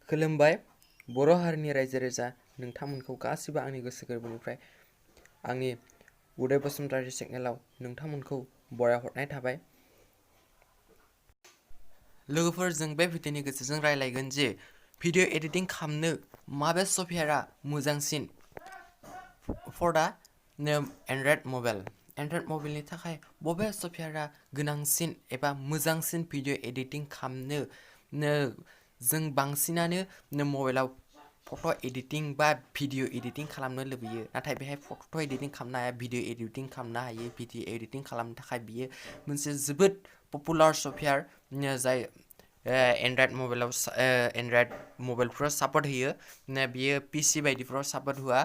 खुलुमबाय बर' हारिनि रायजो राजा नोंथांमोनखौ गासिबो आंनि गोसो गोरबोनिफ्राय आंनि उदय बसुमतारी चेनेलाव नोंथांमोनखौ बरायहरनाय थाबाय। लोगोफोर जों बे भिडिअनि गेजेरजों रायलायगोन जे भिडिअ एडिटिं खालामनो माबे सफ्टवेयारा मोजांसिन फर दा एन्ड्रइड मबाइलनि थाखाय बबे सफ्टवेयारा गोनांसिन एबा मोजांसिन भिडिअ एडिटिं खालामनो जों बांसिनानो मबाइलाव फट' एडिटिं बा भिडिअ एडिटिं खालामनो लुबैयो, नाथाय बेहाय फट' एडिटिं खालामनो हाया, भिडिअ एडिटिं खालामनो हायो। भिडिअ एडिटिं खालामनो थाखाय बियो मोनसे जोबोद पपुलार सफ्टवेयार जाय एन्ड्रइड मबाइलफोराव सापर्ट होयो। बियो पिसि बायदिफोराव सापर्ट होआ।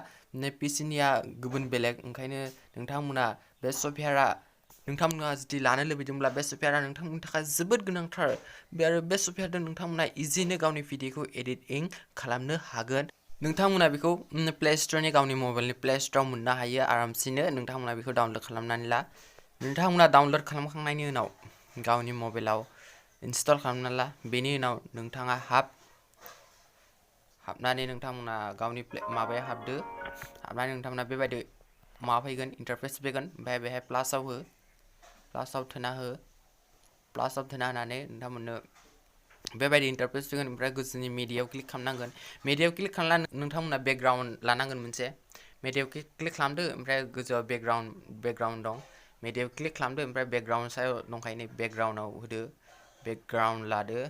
पिसिनिया गुबुन बेलेग, ओंखायनो नोंथांमोना बे सफ्टवेयारा नोंथांमोना जुदि लानो लुबैदोंब्ला बे सफ्टवेयारा नोंथांमोननि थाखाय जोबोद गोनांथार। आरो बे सफ्टवेयारजों नोंथांमोना इजिनो गावनि भिडिअखौ एडिटिं खालामनो हागोन। नोंथांमोना बेखौ प्ले स्ट'रनि गावनि मबाइलनि प्ले स्ट'राव मोननो हायो आरामसेनो। नोंथांमोना बेखौ डाउनल'ड खालामनानै ला। नोंथांमोना डाउनल'ड खालामखांनायनि उनाव गावनि मबाइलाव इनस्टल खालामना ला। बेनि उनाव नोंथाङा हाबनानै नोंथांमोना गावनि माबायाव हाबदो। हाबनानै नोंथांमोना बेबायदि माबा फैगोन, इन्टारफेस फैगोन। ओमफ्राय बेहाय प्लासाव थुना हो। प्लासाव थुना होनानै नोंथांमोननो बेबायदि इन्टारफेस फैगोन। ओमफ्राय गोजौनि मिडियायाव क्लिक खालामनांगोन। मिडियायाव क्लिक खालामना नोंथांमोना बेकग्राउन्ड लानांगोन मोनसे। मिडियायाव क्लिक खालामदो, ओमफ्राय गोजौआव बेकग्राउन्ड दं। मिडियायाव क्लिक खालामदो, ओमफ्राय बेकग्राउन्ड सायाव दंखायो नै बेकग्राउन्डआव होदो। बेकग्राउन्ड लादो,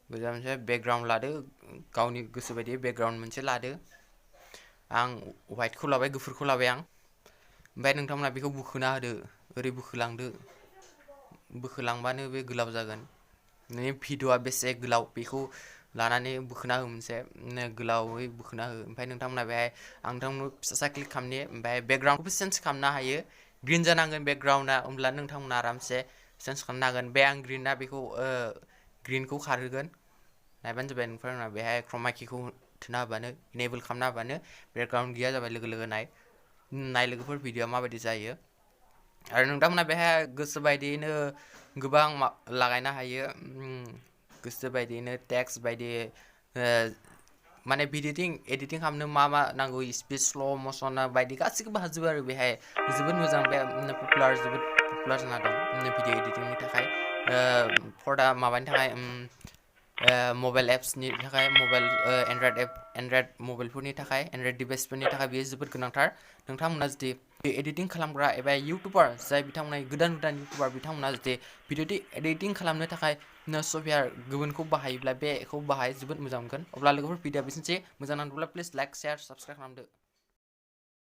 गोजा मोनसे बेकग्राउन्ड लादो। गावनि गोसो बायदि बेकग्राउन्ड मोनसे लादो। आं व्हाइटखौ लाबाय, गुफुरखौ लाबाय आं। ओमफ्राय नोंथांमोना बेखौ बुखोना होदो, ओरै बुखोलांदो। बुखोलांबानो बे गोलाव जागोन। नोंनि भिडिअ'आ बेसे गोलाव बेखौ लानानै बुखोना हो मोनसे, गोलावै बुखोना हो। ओमफ्राय नोंथांमोना बेहाय आं नोंथांमोननो फिसा क्लिक खालामनि। ओमफ्राय बेकग्राउन्डखौबो चेन्ज खालामनो हायो। ग्रिन जानांगोन बेकग्राउन्डआ, होमब्ला नोंथांमोना आरामसे चेन्ज खालामनो हागोन। बे आं ग्रिनआ बेखौ ग्रिनखौ खारहोगोन। नायबानो जाबाय नोंथांमोना बेहाय क्रमा किखौ थुना होबानो, इनेबल खालामना होबानो बेकग्राउन्ड गैया जाबाय लोगो लोगो। नाय लोगोफोर भिडिअ'आ माबायदि जायो। आरो नोंथांमोना बेहाय गोसो बायदियैनो गोबां लागायनो हायो। गोसो बायदियैनो टेक्स्ट बायदि माने भिडिअ एडिटिं खालामनो मा नांगौ, स्पिड, स्ल' मसन बायदि गासिखौबो हाजोबो आरो बेहाय। जोबोद मोजां, बे जोबोद पपुलार जाना दं भिडिअ एडिटिंनि थाखाय। फर दा माबानि थाखाय मबाइल एप्सनि थाखाय, मबाइल एन्ड्रइड मबाइलफोरनि थाखाय, एन्ड्रइड डिभाइसफोरनि थाखाय बेयो जोबोद गोनांथार। नोंथांमोना जुदि एडिटिं खालामग्रा एबा इउटुबार, जाय बिथांमोना गोदान इउटुबार, बिथांमोना जुदि भिडिअ एडिटिं खालामनो थाखाय सफ्टवेयार गुबुनखौ बाहायोब्ला बेखौ जोबोद मोजां मोनगोन। अब्ला लोगोफोर भिडिअआ बिसोरनोसै। मोजां नांदोंब्ला प्लिज लाइक, शेयार, साबस्क्राइब खालामदो।